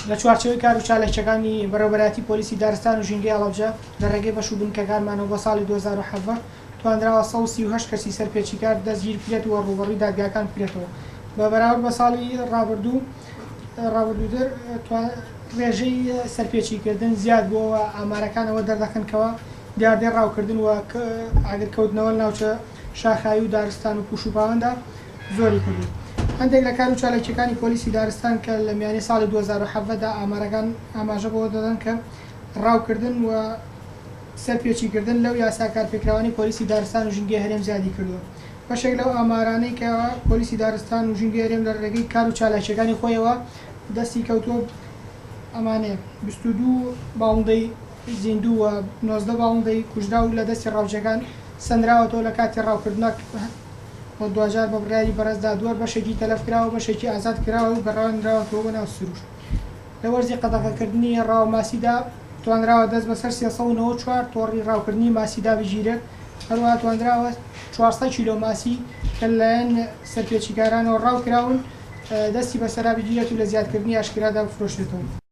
لە چوارچێوەی کار و چالاکییەکانی بەڕێوەبەرایەتی پۆلیسی دارستان و ژینگەی هەڵەبجە لە ڕێگەی بەش و بنکەکانمانەوە بۆ ساڵی 2017 توانراوە 138 کەسی سەرپێچیکار دەستگیربکرێت و ڕووبەڕووی دادگاکان بکرێتەوە. بە بەراورد بە ساڵی ڕابردوو ڕابردووتر ڕێژەی سەرپێچیکردن زیاد بووە و ئامارەکان ئەوە دەردەخەن کەوا دیاردەی ڕاوکردن و ئاگرکەوتنەوە لە ناوچە شاخاوی و دارستان و پوش و پاواندا زۆری کردووە. هەندێک لە کار و چالاکییەکانی پۆلیسی دارستان کە لە میانەی ساڵی 2017 دا ئامارەکان ئاماژە بەوە دەدەن کە ڕاوکردن و سەرپێچیکردن لەو یاسا کارپێکراوانەی پۆلیسی دارستان و ژینگەی هەرێم زیادی کردووە. بەشێک لەو ئامارانەی کە پۆلیسی دارستان و ژینگەی هەرێم لە ڕێگەی کار و چالاکییەکانی خۆیەوە دەستی کەوتووە ئەمانەیە، 22 باڵندەی زیندوو و 19 باڵندەی کوژراو لە دەستی ڕاوچییەکان سەندراوەتەوە لە کاتی ڕاوکردنە و دواجار بە بڕیاری بەڕێز دادوەر بەشێکی تەلەف کراوە و بەشێکی ئازاد کراوە و گەڕاندراوەتەوە بۆ ناو سروشت. لە وەرزی قەدەغەکردنی ڕاوەماسیدا توانراوە دەست بەسەر 394 تۆڕی ڕاوکردنی ماسیدا بگیرێت، هەروەها توانراوە 400 کیلۆ ماسی کە لەلایەن سەرپێچیکارانەوە ڕاوکراون دەستی بەسەرا بگیرێت و لە زیادکردنی ئاشکرادا بفرۆشرێتەوە.